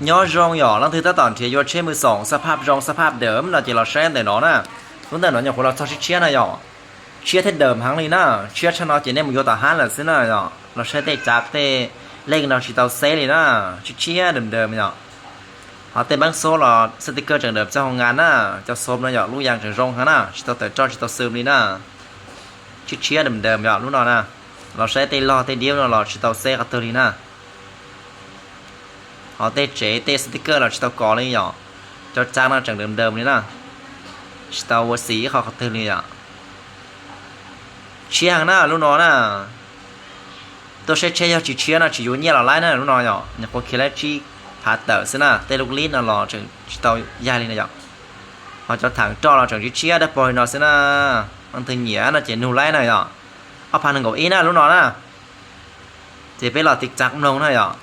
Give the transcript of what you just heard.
Nyob zoo yom, leej twg tab tom nrhiav yuav tsheb mws xoom xab phaj zoo xab phaj dawm no ces los saib ntawm no na. Lub ntawm no nyuam qhuav los txog tshiab tshiab no yom. Tshiab thiab dawm heev li na. Tshiab tshaj no ces nej mus yuav tom hab lawm xwb na yom. Los saib tej tsav tej leej no tsis tau xeb li na. Tshiab tshiab dawm dawm yom. Ho tej npeeb xob los sticker tseem dawm txog hoo nkas na. Cov xob no yom, lub yas tseem zoo heev na, tsis tau tawm roj tsis tau xwm li na. Tshiab tshiab dawm dawm yom lub no na. Los saib tej log tej diab no los tsis tau xeb qhov twg li na. Ho tej tsev tej sticker los tsis tau kov li yom. Cov tsav no tseem dawm dawm li na, tsis tau ua xim ib qho qhov twg li yom. Tshiab heev na lub no na. Tuaj saib tsheb yog tsis tshiab no tsis yuav nyiaj los laib na lub no yom. Nyuam qhuav khiav laib tsib phav tawm xwb na, tej lub lib no los tseem tsis tau yaig li na yom. Ho cov theem roj los tseem tshiab tshiab dawb paug li no xwb na. Leej twg nyiam no ces nug laib na yom. Ob phav nees nkaum ib na lub no na. Ces peb los tiv txav mloog na yom.